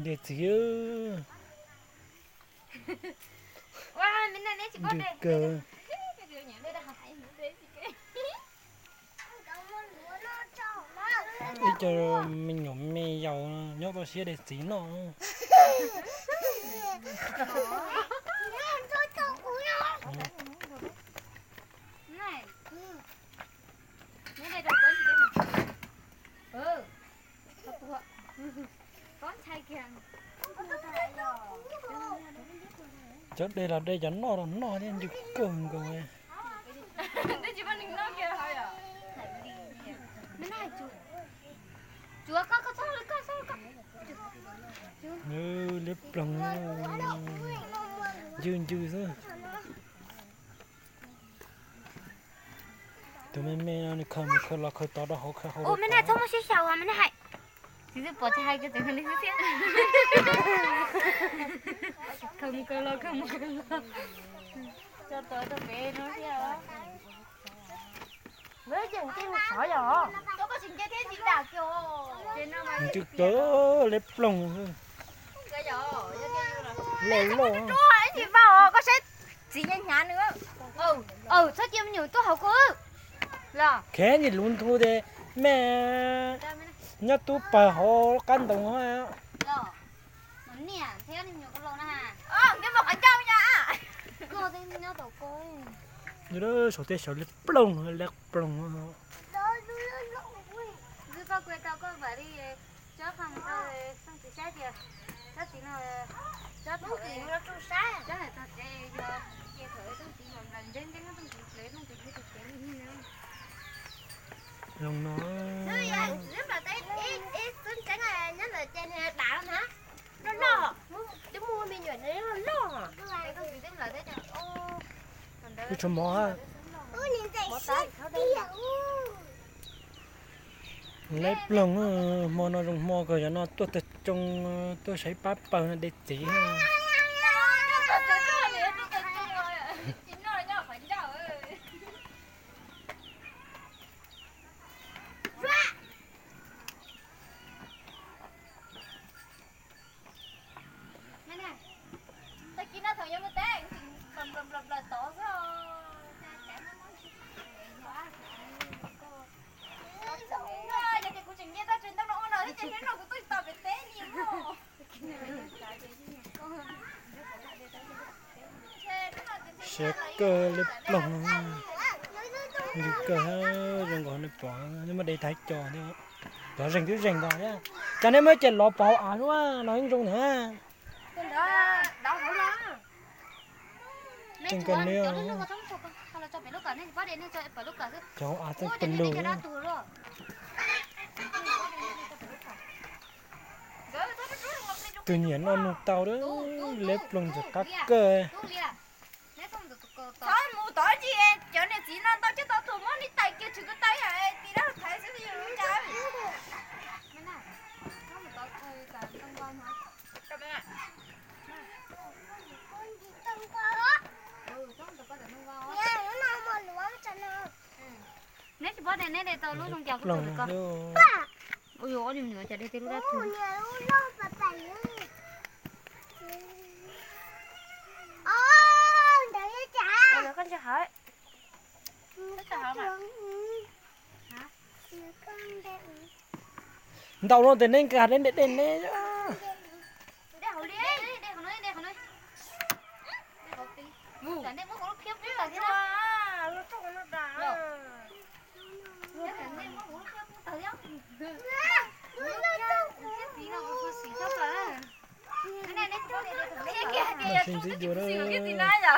Dej txiv, ntws kawg. Ib co me nyuam me yaus nyob toj siab dej txiv noj. Cov dej los dej cov noj los noj thiab ntws kawg nkaus. Liab ploog, ncw ncw xwb. Tus me me no nws khaws mus khaws los khaws tod rau hauv khaws hauv. Ua me na, txhob muaj siab xyaum os me na hais. Txiv twb pom tsis hais kiag tseem hais li xwb thiab. Khaws mus khaws los khaws mus khaws los. Tso tod rau pem no thiab. Lawv yeej nce mus sov yog. Ntws kawg, liab ploog. Loj loj. Koj saib txiv hnyav hnyav nws. Txhob cia me nyuam tuaj hauv kuv. Khev nim lub ntu tes me nyob tub pawg hauv qab ntoo. Saum tej saum liab ploog, liab ploog. Zoo no. Wb tshuav mov. Liab ploog, hmo no zoo hmo kawg, yog no tuaj tag tsoo, tuaj saib pab pawg no dej txiv. Tag kis no thaum yuav mus teb, nplaws nplaws tod xwb. Yog tias kuv tseem nce toj tsev ntoo no ua no thiab ces hnub no kuv twb tsis tau pem teb li os. Siab kawg, liab ploog, ntws kawg, zoo nkaus nej pom, nej muab de tag cos thiab. Cov zeeg twb zeeg ntag thiab. Cas nej muab coj los pov hauv av xwb los yeej zoo ntag. Tseem kawg li. Cov hauv av tseem kawg lug. Tus nyiam noj nug tau, liab ploog ntxim qab kawg. Txhob mus tod tsis, cov niam txiv no ntau coj tau tus muab niag tais kiag tshwm ko taw yam ti dab thaiv xwb yus lub cas. Neb tsis paub tias neb de tau lub zoo cas kuv tau lawm ko. Ua yuav ob niag me nyuam cas de tej lub dab tuag. Koj ntsia hauv. Ntau no tes neb nqa deb deb deb neb. Sib ntxub dua na.